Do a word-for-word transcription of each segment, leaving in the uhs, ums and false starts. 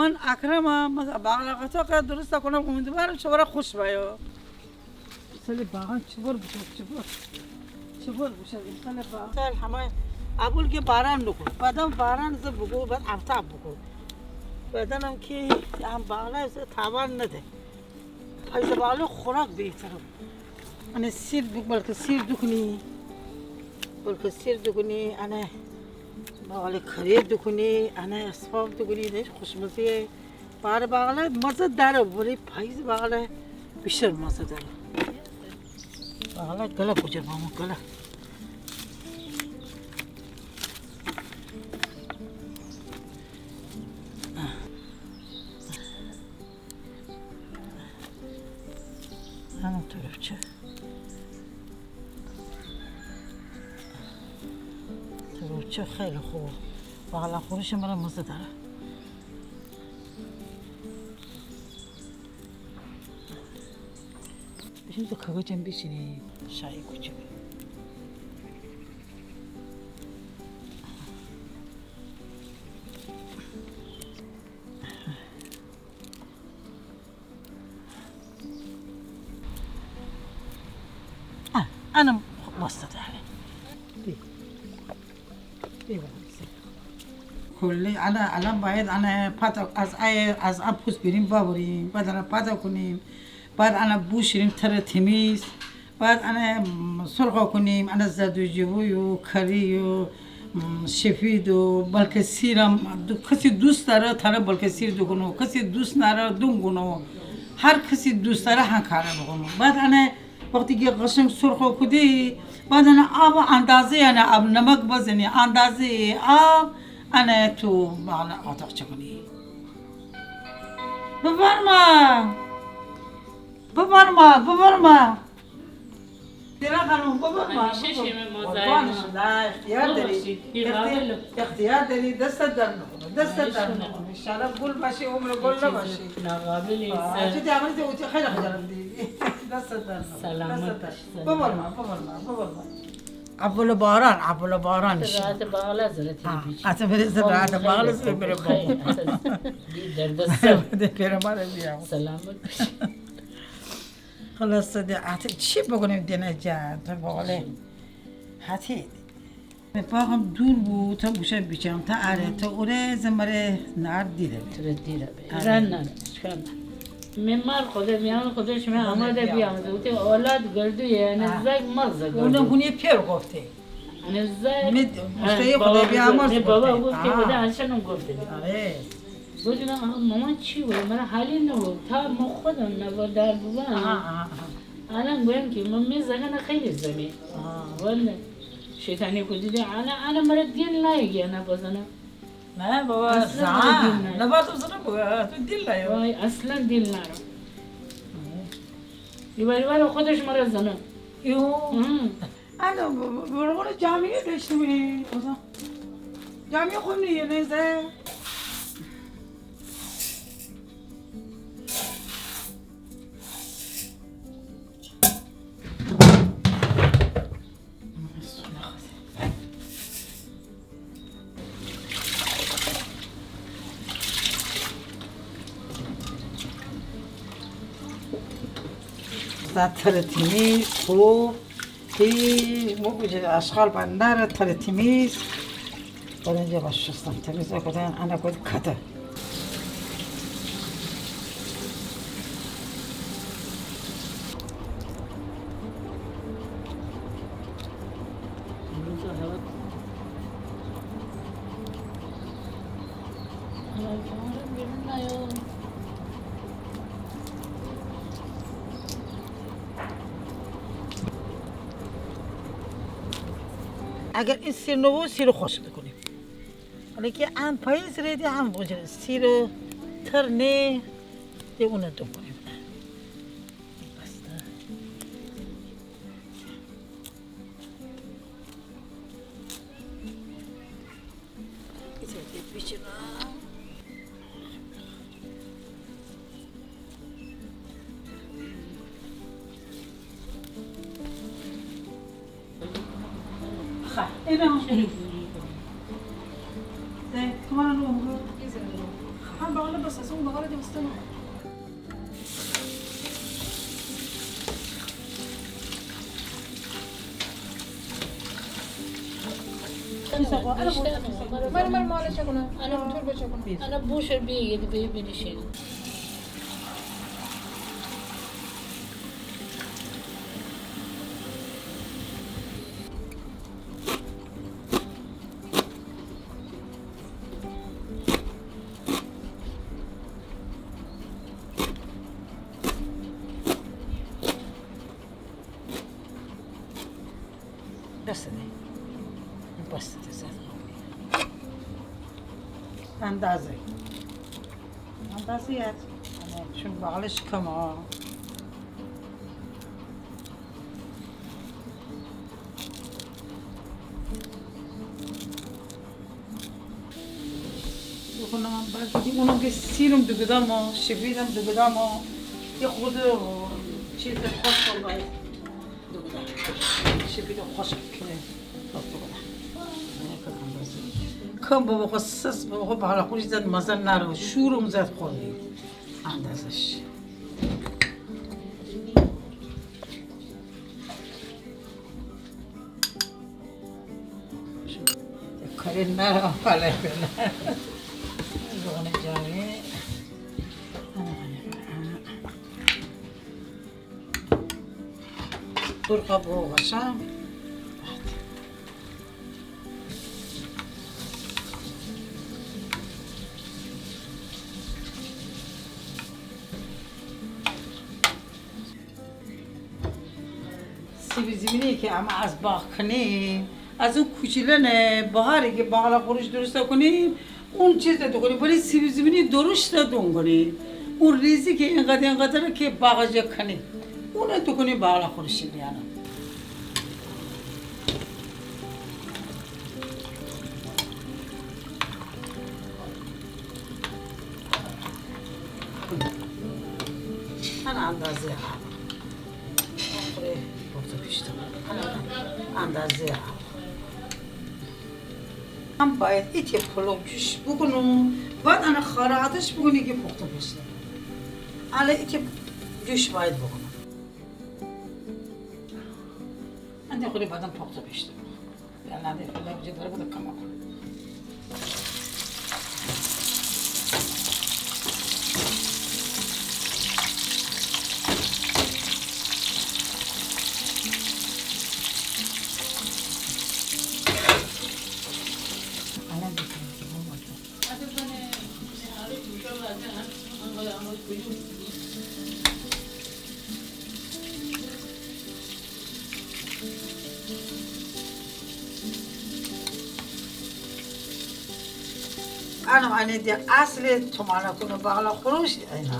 من اکرمم، مثلاً باقلا قاچاق درست کنم، امیدوارم شمره خوش بیه. سال باغان چی بار بشه، چی بار، چی بار بشه، سال باغان. سال همه اول که باران نکن، بعدم باران ز بگو، بعد آفتاب بگو، بعدم که هم باقلا ز تاوان نده. پاییز باقلا خوراک بهتره. انه سیر بو-، بلکه سیر دوکنی، بلکه سیر دوکنی، انه باقلا کره دوکنی، انه اسفاب دوکنی، دهش خوشمزه‌یه. بهار باقلا مزه داره، ولی پاییز باقلا بیشتر مزه داره. باقلا گله کجا بامو گله. همون تربچه. تربچه خیلی خوبه. باقلا خوریش مره مزه داره. بشین تو کاغذم بیشینی. شایی کوچه. آه، انم واسطه داره. بی. بی بابا. کلی الان، الان باید انه پاتا، از ای، از ا پوست بیریم ببریم، بعد انه پاتا کنیم، بعد انه بوشوریم تر تمیز، بعد انه سرخا کنیم، انه زردوجیوی و کری و سفید و بلکه سیرم، دو-، کسی دوست داره تره بلکه سیر دوکنه، کسی دوست نداره دون کنه، هر کسی دوست داره هن کاره بکنه. بعد انه وقتی که قشنگ سرخا کودی، بعد انه آب اندازه، یعنی آب نمک بزنی، اندازه آب انه تو باقلا قاچاق چکنی. بفرما. بفرما، بفرما. دینا خانم، بفرما. همیشه شیمه مزاحم. قربان شما، اختیار داری. ببخشید، بی قابل. اختیار، اختیار داری، دست درد نکنه، دست درد نکنه. ان‌شاءالله گل باشی، عمر گل نباشی. ناقابلی. آه، سر. چی تی عملی تی اوتی خیلی خجالت دی. دست درد نکنه. سلامت باشی. بفرما، بفرما، بفرما. اول باران، اول باران شد. راحت باقلا زره تی بیچ. آه، اصلاً بره زره راحت باقلا زره بره بابا. دی درد سر. ده پره ماره بیام. سلامت باشی. خلاص ده، حتی چی بگونیم دینه جان، تو بقوله حتی می پاغم دور بو، تا بوشم بیچم، تا اره، تا اوره زمره نار دیره. تره دیره. آره. رن ناره، چکار ناره. می مار خدا بیامد، خدا شما آمده بیامد. اوتی اولاد گردویه، انه زاک مغز گردو. اونه هونی پیر گفته. انه زاک. می مشتری خدا بیامد. می بابا گفته، خدا انشانم گفته. آره. گفتم آها مامان چی بو؟ مره حالی نبو. تا ما خودم نبو در ببم. آها، آها، آها. الان گویم که من می زنه خیلی زنی. آها. والله. شیطانی کودیده. الان، الان مره دیل نایه گه نبزنه. نه بابا، اصلاً زن. مره دیل نایه. نباید بزنه بابا، تو دیل نایه. وای، اصلاً دیل نارم. آها. ایواری واری خودش مره زنه. یو. آها. انه ب-، ب-، برغون جامعه داشتیم. اوزا. جامعه خو نیه، نیزه. زاد تره تمیز، خوب. تی مو بجه اشغال بنداره، تره تمیز. برنجه با شستم، تمیز کودن، انه کود کته. اگر این سیر نبو، سیر خوش دکنیم. ولی که ان پاییز ریدی، ان بجه سیر تر نه، ده اونه دکنیم. بس ده. خب، اینم. ده، تمام عمر. خب، بالا بس. من، من مالا چاکونم. انا بوشور بیه، یه دی بیه بینیشین. بس ده. بس ده، زیاد. اندازه. اندازه یاد. چون باقلاش کمه. بوکونم، بعد اونم که سیرم دوکودم، سفیدم دوکودم، یه خورده چیز خوش کنم، دوکودم. سفید خوش کنه. کم بابا، خو سس بابا، خو باقلا خوری زیاد مزه ناره، شورم زیاد خوری. اندازش. کاری نره، حالا کنه. زونه جانی. برقا بو قشنگ. سیب زمینی که اما از باغ کنیم، از اون کوچیلنه، بهاری که باقلا خورش درست کنیم، اون چیز دوکونیم، ولی سیب زمینی درشت دونکونیم. اون ریزی که اینقدر، اینقدره که باغ جا کنیم، اونه دوکونیم باقلا خورشی بیانه. هنه اندازه آب. آخره پخته پیشته. هنه اندازه آب. هم باید ایته پلو جوش بوکونم، بعد انه خاراتش بوکونی که پخته پیشته. اله ایته جوش باید بوکونم. انده خوری بعدم پخته پیشته. یعنی انده خوری بجه داره بوده کمه. انه انه ده اصل تومانه کونه باقلا خورش اینا.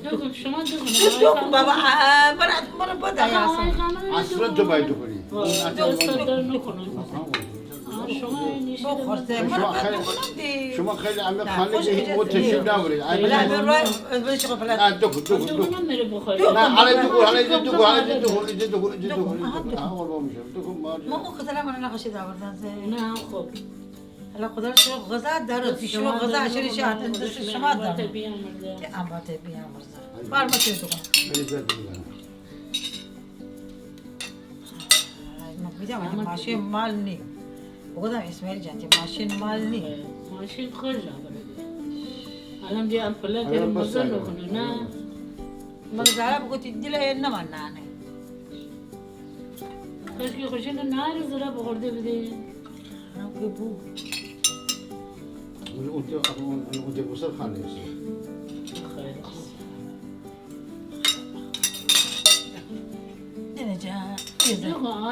دوکون، شما دوکون. دوکون بابا، اه، برا، برا بده یا اصلاً. اصلاً تو باید دوکونی. دوکون، دوکون. شما خیلی، شما خیلی امی خانه که هیچ موقع تشریف ناوری. نه، دوکون، دوکون، دوکون. نه، حالا دوکون، حالا دوکون، حالا دوکون، دوکون. ما او خطر من نخوشی داوردن. نه، خب. حالا خدا شما غذا داره، شما غذا شری شاطن دست شما داره. که آماده بیامرزه. بار ما چه تو کنم. ما بیدم ماشین مال نی. بگودم اسماعیل جان، تی ماشین مال نی. ماشین خرج آورده. الان بیا پلا تر مزه نکنه، نه. مگه زارا بگو تی دل نمانه. کاش که خوشی نه ناری زرا بخورده بده. اون، اون، اون، اون بسر خانه ایسه. خیلی خوب. ننه جان،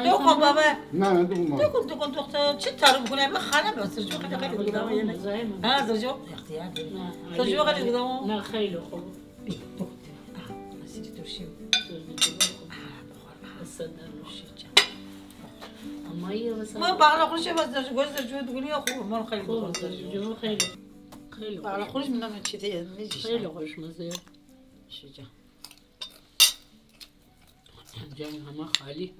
دوکون بابا. نه، نه، دوکون بابا. دوکون، دوکون دختر، چی تعریف کنم؟ من خانه بسر جو خیلی خیلی دوکون. ها، زوجو اختیار داری. زوجو خیلی دوکون. نه، خیلی خوب. بی، دوکون. آه، اسیدی ترشی. آه، بخور. آه، صد نوش جان. ما باقلا خورش بس در گوش در جو دوکونی، خوب، من خیلی دوکون. خیلی، خیلی باقلا خورش من چی ته میجی. خیلی خوشمزه. شجا. جنگ همه خالی.